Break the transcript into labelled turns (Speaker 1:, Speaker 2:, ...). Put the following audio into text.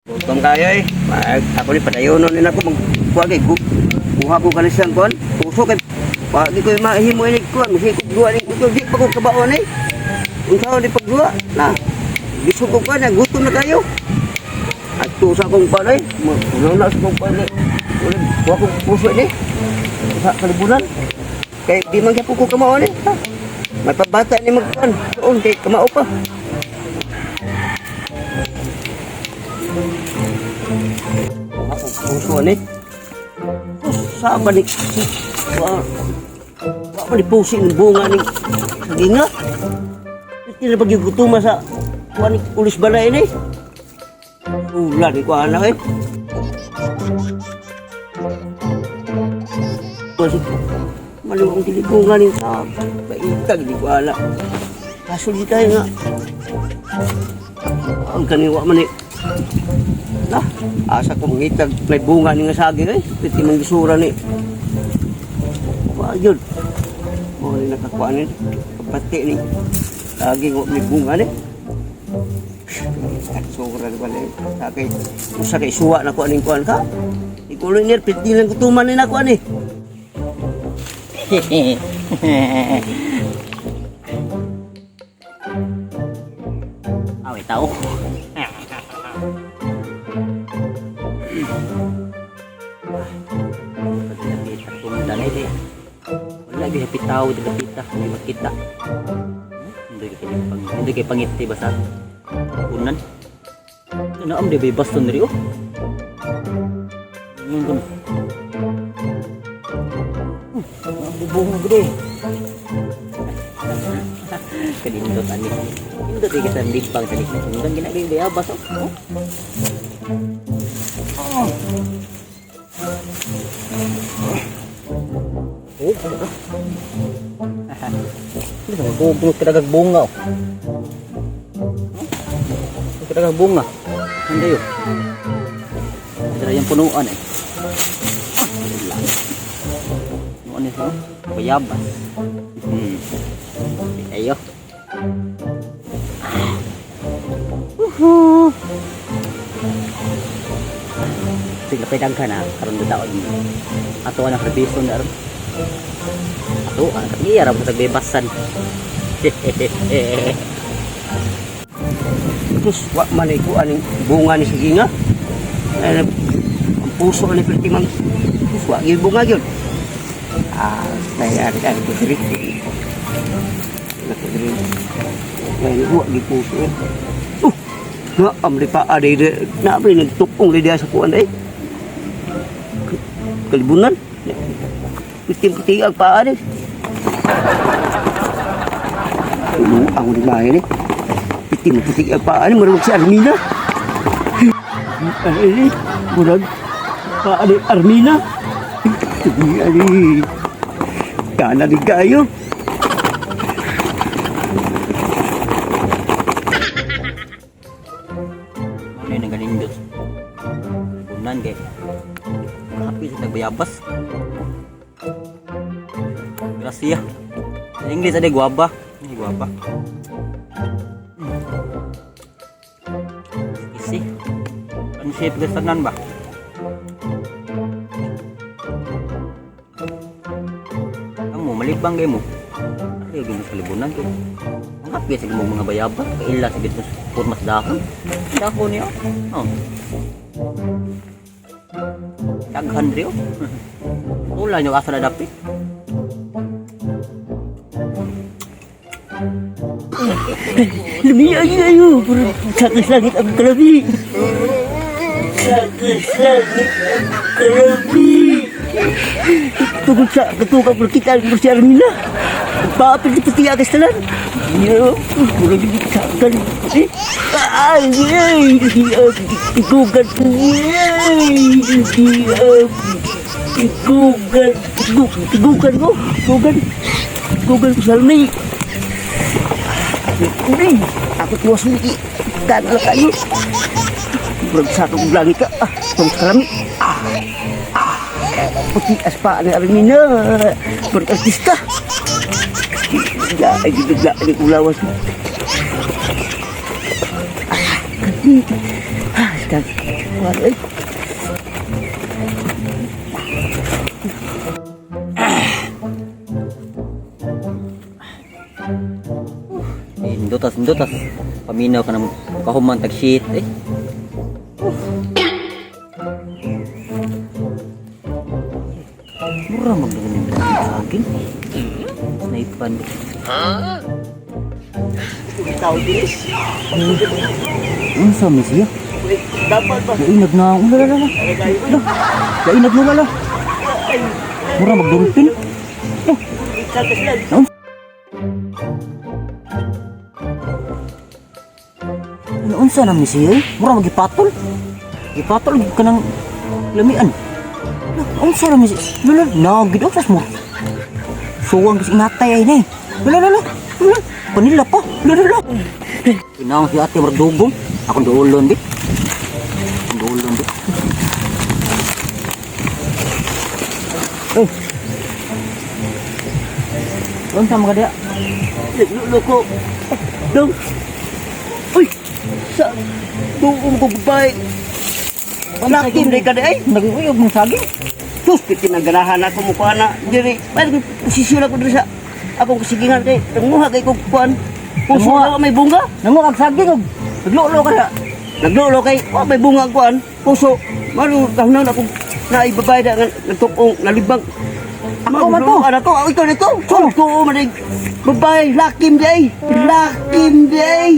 Speaker 1: Gutom kayo eh. Ako ni padayonon ni ako magkuha kay kuha ko kanisang kuan. Puso kay pagi ko mahimo ini kuan, masikog duwa ni ko di pa ko kabaon eh. Unsa ni pagduwa na. Bisog ko kuan, gutom na kayo. At sa akong kuan eh, wala sa akong kuan eh. Wala kuha ko puso ni. Sa kalibunan. Kay di man gyapon ko kamaon eh. Ha? May pabata ni magkuan. Doon kay kamao pa. Kuha ko puso ni. Sa ba ni wa wa pa ni pusi ng bunga ni saginga. Hindi na pagigutuma sa kuha ni ulis balay ni. Ulan ni kuha na eh. Kasi maliw ang tiligungan ni sa paitag di ko ala. Kaso di tayo nga. Ang kaniwa man eh. Na, asa ko mangitag may bunga ni nga saging eh. Piti mang gisura ni. Wa yun. Mo ni nakakuha ni. Kapati ni. Saging wa may bunga ni. Katsura ni wala eh. Sa kay usa kay suwa na ko aning kuan ka. Ikuloy niya, piti lang kutuman ni nako ani.
Speaker 2: Awe tao. Pagkakita kung danay di. Wala gyud happy tao di lapita, hindi makita. Hindi kay pang hindi kay pangiti basta. Unan. Ano am di ba baston diri oh? Yun ko. Ang bubong gede. Kanindot ani. Indot di kita limbang tani. Undang ginagay bayabas oh. Oh. Oh. Oh. Hindi sa magugulot ka dagang bunga oh. Oh, ka dagang bunga. Hindi yun. Hindi yung punuan eh. Ah, wala. Punuan ito. Bayabas. Ayo. Woohoo! Sige, pwede ka na. Karon na taon. Ato ang harbiso na ron. Ato ang katiya ra mo tagbebasan.
Speaker 1: Terus wa man ay kuan ning bunga ni saginga. Ay, ang puso ni perti mang wa gyud bunga gyud. Ah, kaya ari ari ko diri. Nako diri. Ay, wa gyud puso eh. Na amri pa ari de na amri nagtukong di sa kuan eh. Kalibunan. Puting-puti ang paa ni. Ang ni mahay ni. Itim puti ang paa ni, marunong si Armina. Ay, murag paa ni Armina. Ay, kana di kayo.
Speaker 2: Ano yung nagalindot? Bunan kay. Happy sa nagbayabas. Gracia. Sa English ade guaba. Ay guaba. Isi. Ano shape ka tanan ba? Ang mo malibang kay mo. Ay gyud sa libunan kay. Ang happy sa mo mga bayabas, kaila sa gid sa formas dahon. Dahon niya. Oh. Daghan rin oh. Wala nyo asa na dapit.
Speaker 1: Lumiyan kayo, puro sakit langit ang kalabi. Sakit langit ang kalabi. Tugod sa katukan ko kita ang si Armina. Paapil di puti agas talan. Yo, puro di sakan. Ay, ay, tigugan. Ay, tigugan. Tigugan ko. Tigugan. Tigugan ko sa Armina. Uy, ako tuwas mo. Kan lang kayo. Murag sa akong langit ka. Ah, tong kalami. Ah, ah. Puti aspa ni Armina. Murag artista. Bigla, ay bigla, ay kulawas. Ah, ah, Ay.
Speaker 2: Indotas, indotas. Paminaw ka ng kahuman tag shit eh. Mura magdagan yung saging. Snaipan.
Speaker 1: Ikaw dinis.
Speaker 2: Unsa mi siya?
Speaker 1: Dapat ba?
Speaker 2: Lainag na. Ula la la la. Lainag na la. Mura magdulpin. Ano unsa na mi siya? Eh? Mura magipatol. Gipatol gyud ka ng lamian. Lah, unsa na mi siya? Lula, nagid usas mo. Suwang kasi inatay ay na eh. Lula, lula, lula. Panila pa. Lula, lula. Pinaong si ate mardugong. Akong duulon di. Akong duulon di. Eh. Unsa mga diya?
Speaker 1: Nagluloko. Dong. Uy! Sa duong ko babae. Lakim na ka ay.
Speaker 2: Naguyog mong saging.
Speaker 1: Sus, kinaganahan ako mukha na. Diri, ay, posisyon ako diri sa akong kasigingan kay nanguha kay kog kuan. Puso
Speaker 2: Nanguha?
Speaker 1: na may bunga.
Speaker 2: Nanguha kag saging og naglulo ka na.
Speaker 1: Naglulo kay wa may bunga ang kuan. Puso. Maro kahunan ako na ibabay da nga nagtukong nalibang.
Speaker 2: Ako man to.
Speaker 1: Anak ko, ikaw nito. Sus ko manig. Babae, lakim di ay. Lakim di ay.